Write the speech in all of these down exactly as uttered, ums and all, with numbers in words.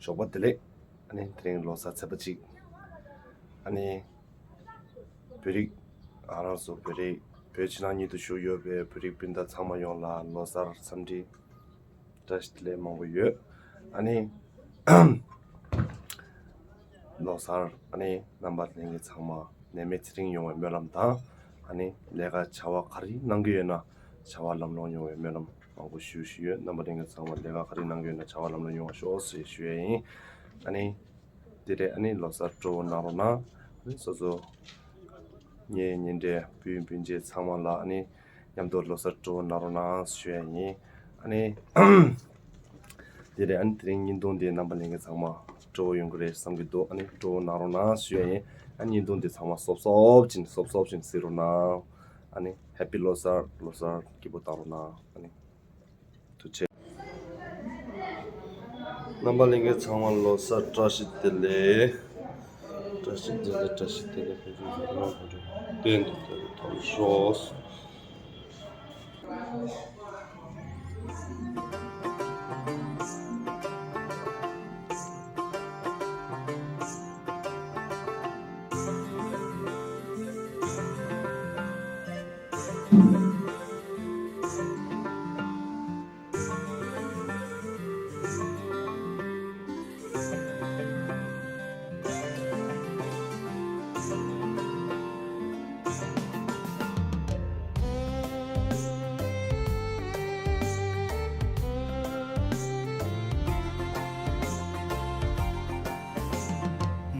ཞོགས་པ་བདེ་ལེགས། ཨ་ནི་དེ་རིང་ལོ་གསར་ཚེས་པ་གཅིག་ཨ་ནི་བོད་རིགས། ང་རང་ཚོ་བོད་རིགས། བོད་ཕྱི་ནང་གཉིས་སུ་བཞུགས་ཡོད་པའི་བོད་རིགས་སྤུན་ཟླ་ཚང་མ་ཡོངས་ལ་ལོ་གསར་འཚམས་འདྲི་བཀྲ་ཤིས་བདེ་ལེགས་མང་པོ་ཡོད། ཨ་ནི་ལོ་གསར། ཨ་ནི་རྣམ་པ་ལྷན་རྒྱས་ཚང་མ་ནད་མེད་ཚེ་རིང་ཡོང་བའི་སྨོན་ལམ་དང་། ཨ་ནི་ལས་ཀ་བྱ་བ་ག་རེ་གནང་གི་ཡོད་ན་བྱ་བ་ལམ་ལྷོང་ཡོང་བའི་སྨོན་ལམ་མང་པོ་ཞུ་བཞིན་ཡོད། རྣམ་པ་ལྷན་རྒྱས་ཚང་མ་ལས་ཀ་ག་རེ་གནང་གི་ཡོད་ན་བྱ་བ་ལམ་ལྷོང་ཡོང་བ་ཤོག་ཟེར་ཞུ་ཡས་ཡིན། ཨ་ནི་དེ་རེད། ཨ་ནི་ལོ་གསར་སྤྲོ་བོ་གནང་རོགས་གནང་། ཨ་ནི་སོ་སོ་ངའི་ཉེ་འབྲེལ་སྤུན་སྤུན་མཆེད་ཚང་མ་ལ་ཨ་ནི་མཉམ་དུ་ལོ་གསར་སྤྲོ་བོ་གནང་རོགས་གནང་ཞུ་ཡས་ཡིན། ཨ་ནི་དེ་རེད། ཨ་ནི་དེ་རིང་བརྙན་ཐུང་འདི་རྣམ་པ་ལྷན་རྒྱས་ཚང་མ་སྤྲོ་བོ་ཡོང་གི་རེད་བསམ་གྱི་འདུག་ཨ་ནི་སྤྲོ་བོ་གནང་རོགས་གནང་ཞུ་ཡས་ཡིན། ཨ་ནི་བརྙན་ཐུང་འདི་ཚང་མ་སོབ་སོབ་བྱིན། སོབ་སོབ་བྱིན་གཟིགས་རོགས་གནང་། ཨ་ནི་ཧེ་པི་ལོ་གསར། ལོ་གསར་སྐྱིད་པོ་བཏང་རོགས་གནང་། ཨ་ནི་ཐུགས་རྗེ་ཆེ། རྣམ་པ་ལྷན་རྒྱས་ཚང་མ་ལོ་གསར་བཀྲ་ཤིས་བདེ་ལེགས། བཀྲ་ཤིས་བདེ་ལེགས། བཀྲ་ཤིས་བདེ་ལེགས། བདེན་དུ་བདེན་དུ་ཐོབ་ཤོག་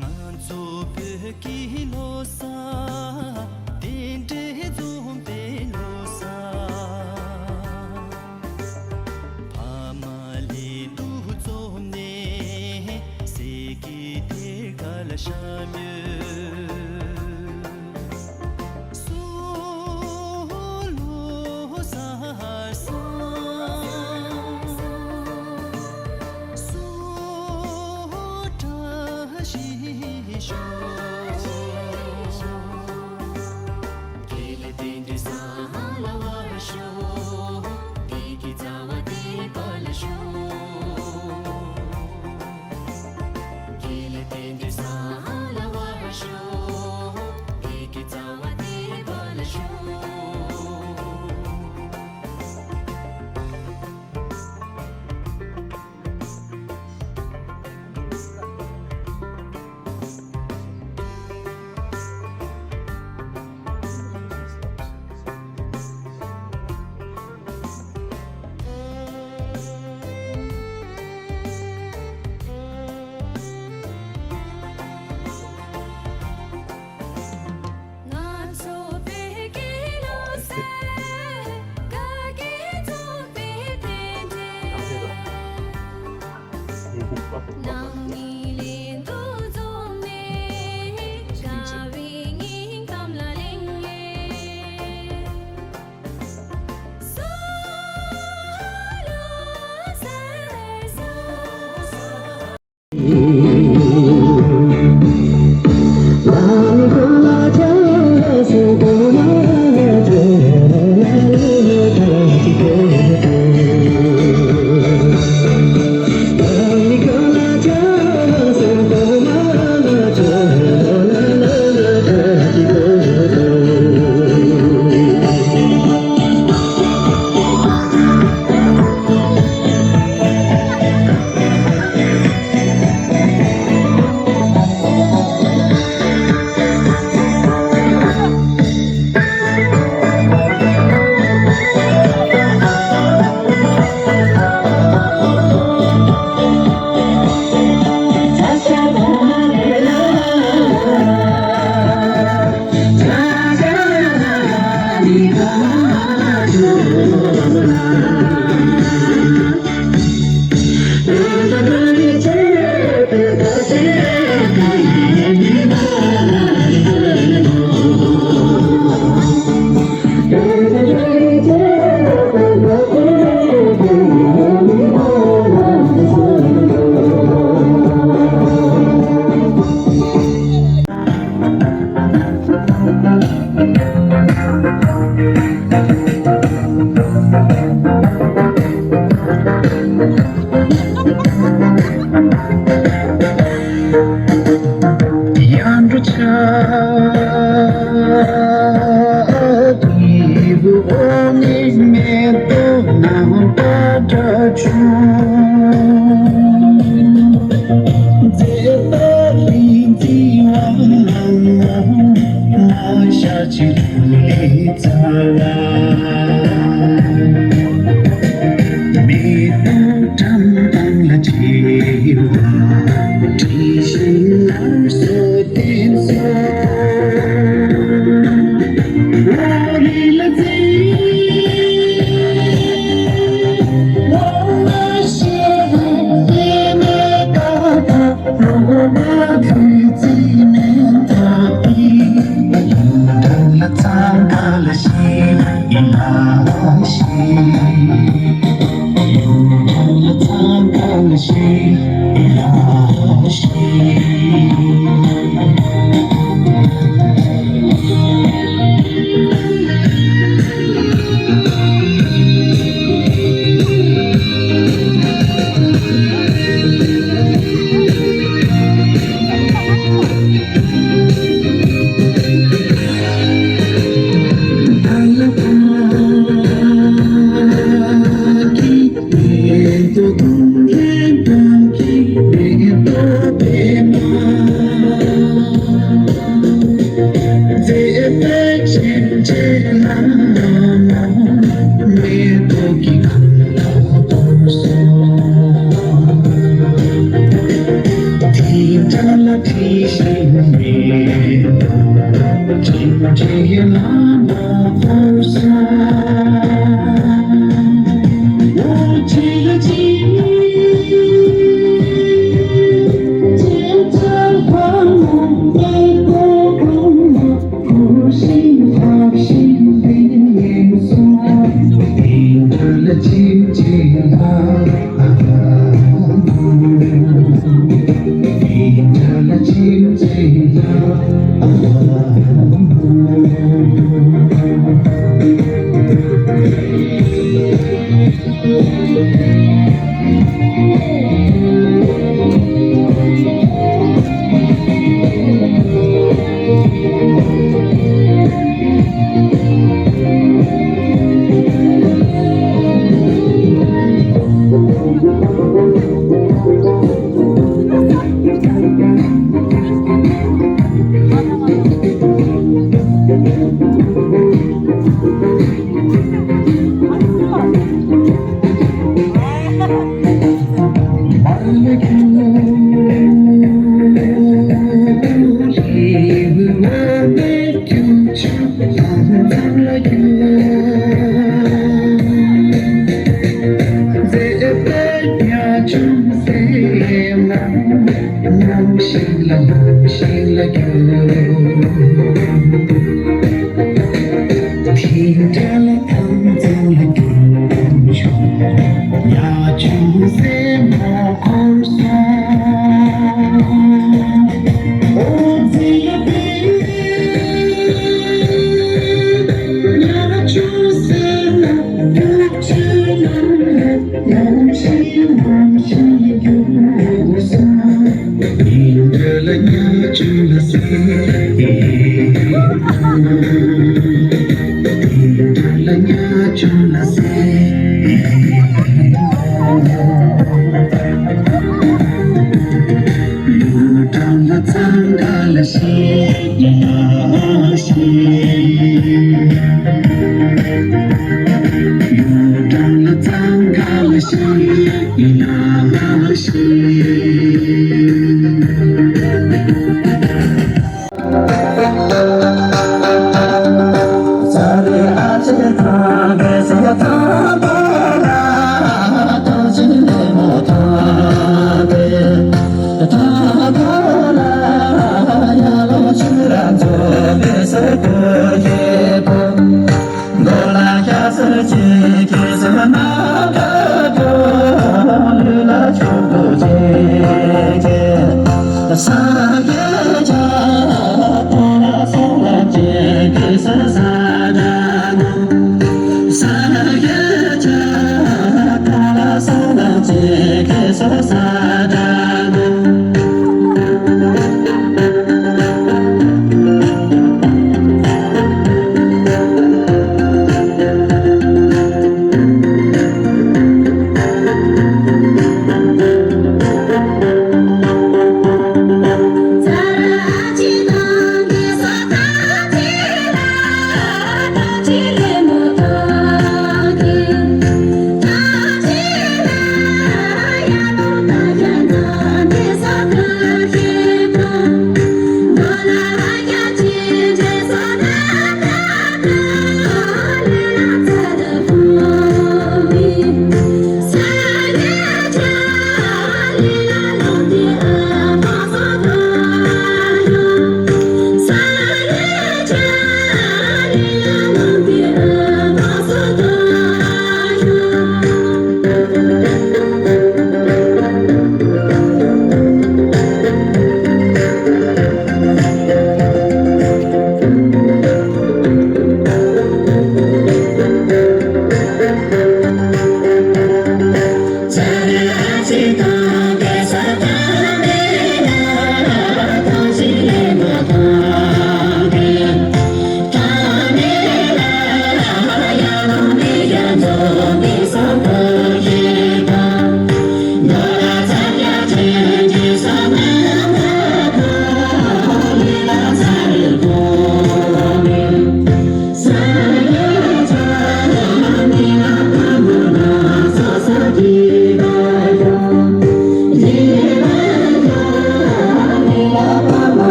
ང་ཚོ་བོད་ཀྱི་ལོ་གསར། རྟེན་འབྲེལ་འཛོམས་པའི་ལོ་གསར། ཕ་མ་ལྷན་དུ་འཛོམས་ནས། སྲས་ཀྱི་གདན་ཁ་ལ་བཤམས་ཡོད། སོ་ལོ་གསར་བཟང་། སོ་བཀྲ་ཤིས་ཤོག། དགེ་ལེགས་རྟེན་འབྲེལ་བཟང་ལ་བར་ཤོག། བདེ་སྐྱིད་རྩ་བ་བདེ་བ་ལ་ཤོག། དགེ་ལེགས་རྟེན་འབྲེལ་བཟང་ལ་བར་ཤོག། བདེ་སྐྱིད་རྩ་བ་བདེ་བ་ལ་ཤོག། ང་ཚོ་བོད་ཀྱི་ལོ་གསར། དགའ་སྐྱིད་འཚོགས་པའི་རྟེན་འབྲེལ། ནང་མི་ལྷན་དུ་འཛོམས་ནས། དགའ་བའི་སྙིང་གཏམ་ལ་གླེང་ནས། སོ་ལོ་གསར་བཟང་།